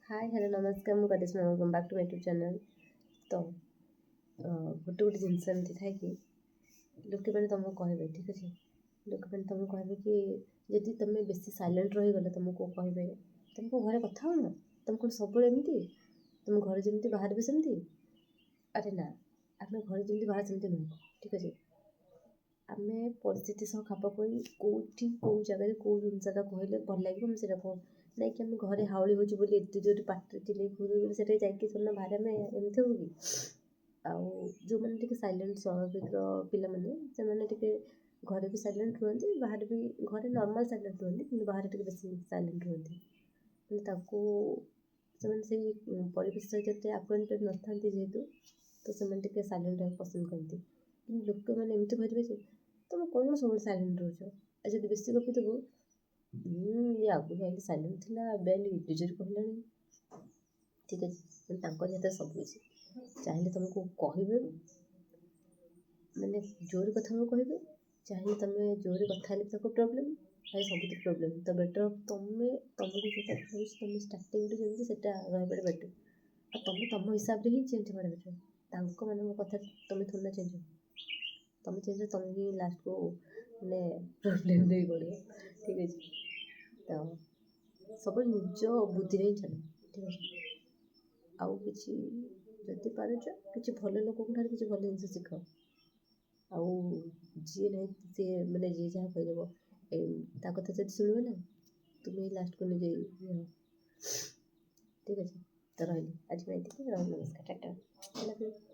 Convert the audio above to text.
ହାଏ, hello, ନମସ୍କାର। ମୁଁ Karisma. Welcome back to my YouTube channel. ତ ଗୋଟେ ଗୋଟେ ଜିନିଷ ଏମିତି ଥାଏ କି ଲୋକମାନେ ତୁମକୁ କହିବେ, ଠିକ୍ ଅଛି, ଲୋକମାନେ ତୁମକୁ କହିବେ କି ଯଦି ତୁମେ ବେଶୀ ସାଇଲେଣ୍ଟ ରହିଗଲ, ତୁମକୁ କହିବେ, "ତୁମକୁ ଘରେ କଥା ହେଉନ? ତୁମେ କ'ଣ ସବୁବେଳେ ଏମିତି? ତୁମ ଘରେ ଯେମିତି ବାହାରେ ବି ସେମିତି?" ଆରେ ନା, ଆମେ ଘରେ ଯେମିତି ବାହାରେ ସେମିତି ନୁହେଁ, ଠିକ୍ ଅଛି। ଆମେ ପରିସ୍ଥିତି ସହ ଖାପ ଖୁଆଇ କେଉଁଠି କେଉଁ ଜାଗାରେ କେଉଁ ଜିନିଷଟା କହିଲେ ଭଲ ଲାଗିବ, ଆମେ ସେଇଟା କହୁ। ନାଇଁ କି ଆମେ ଘରେ ହାଉଳି ହେଉଛୁ ବୋଲି, ଏତେ ଜୋରେ ପାଟିରେ ଚିଲେଇକି କହୁଛୁ ବୋଲି, ସେଇଟା ଯାଇକି ଥୋଡ଼ିନା ବାହାରେ ଆମେ ଏମିତି ହେବୁ କି? ଆଉ ଯେଉଁମାନେ ଟିକେ ସାଇଲେଣ୍ଟ ସ୍ୱାଭାବିକର ପିଲାମାନେ, ସେମାନେ ଟିକେ ଘରେ ବି ସାଇଲେଣ୍ଟ ରୁହନ୍ତି, ବାହାରେ ବି। ଘରେ ନର୍ମାଲ୍ ସାଇଲେଣ୍ଟ ରୁହନ୍ତି, କିନ୍ତୁ ବାହାରେ ଟିକେ ବେଶୀ ସାଇଲେଣ୍ଟ ରୁହନ୍ତି। ମାନେ ତାଙ୍କୁ ସେମାନେ ସେଇ ପରିବେଶ ସହିତ ଏତେ ଆକ୍ୱେଣ୍ଟେଡ଼ ନଥାନ୍ତି ଯେହେତୁ, ତ ସେମାନେ ଟିକେ ସାଇଲେଣ୍ଟ ରହିବାକୁ ପସନ୍ଦ କରନ୍ତି। କିନ୍ତୁ ଲୋକମାନେ ଏମିତି କହିଦେବେ ଯେ, "ତୁମେ କ'ଣ ସବୁବେଳେ ସାଇଲେଣ୍ଟ ରହୁଛ?" ଆଉ ଯଦି ବେଶୀ ଗପିଦେବୁ, "ଇଏ ଆଗରୁ ଏମିତି ସାଇଲେଣ୍ଟ ଥିଲା, ଏବେ ଏମିତି ଜୋରେ କହିଲାଣି।" ଠିକ୍ ଅଛି, ମାନେ ତାଙ୍କରି ହାତରେ ସବୁ କିଛି। ଚାହିଁଲେ ତୁମକୁ କହିବେ, ମାନେ ଜୋରେ କଥା କହିବେ। ଚାହିଁଲେ ତୁମେ ଜୋରେ କଥା ହେଲେ ବି ତାକୁ ପ୍ରୋବ୍ଲେମ୍। ଭାଇ, ସବୁଥିରେ ପ୍ରୋବ୍ଲେମ୍। ତ ବେଟର୍ ତୁମେ ତୁମକୁ ଯେଉଁଟା ଲାଗୁଛି, ତୁମେ ଷ୍ଟାର୍ଟିଂରୁ ଯେମିତି ସେଇଟା ରହିବାଟା ବେଟର୍। ଆଉ ତୁମେ ତୁମ ହିସାବରେ ହିଁ ଚେଞ୍ଜ ହେବାଟା ବେଟର୍। ତାଙ୍କ ମାନଙ୍କ କଥାରେ ତୁମେ ଥୋଡ଼ି ନା ଚେଞ୍ଜ ହେବ। ତୁମେ ଚେଞ୍ଜ, ତୁମେ ହିଁ ଲାଷ୍ଟକୁ ମାନେ ପ୍ରୋବ୍ଲେମ୍ ଦେଇ ପଡ଼ିବ, ଠିକ୍ ଅଛି। ତ ସବୁବେଳେ ନିଜ ବୁଦ୍ଧିରେ ହିଁ ଚାଲ, ଠିକ୍ ଅଛି। ଆଉ କିଛି ଯଦି ପାରୁଛ, କିଛି ଭଲ ଲୋକଙ୍କ ଠାରୁ କିଛି ଭଲ ଜିନିଷ ଶିଖ। ଆଉ ଯିଏ ନାହିଁ ସିଏ, ମାନେ ଯିଏ ଯାହା କହିଦେବ, ତା କଥା ଯଦି ଶୁଣିବ ନା, ତୁମେ ଲାଷ୍ଟକୁ ନିଜେ ଇଏ ହେବ, ଠିକ୍ ଅଛି। ତ ରହିଲି, ଆଜି ପାଇଁ ଏତିକି। ରହିଲି, ନମସ୍କାର, ଟାଟା, ଲଭ୍ you.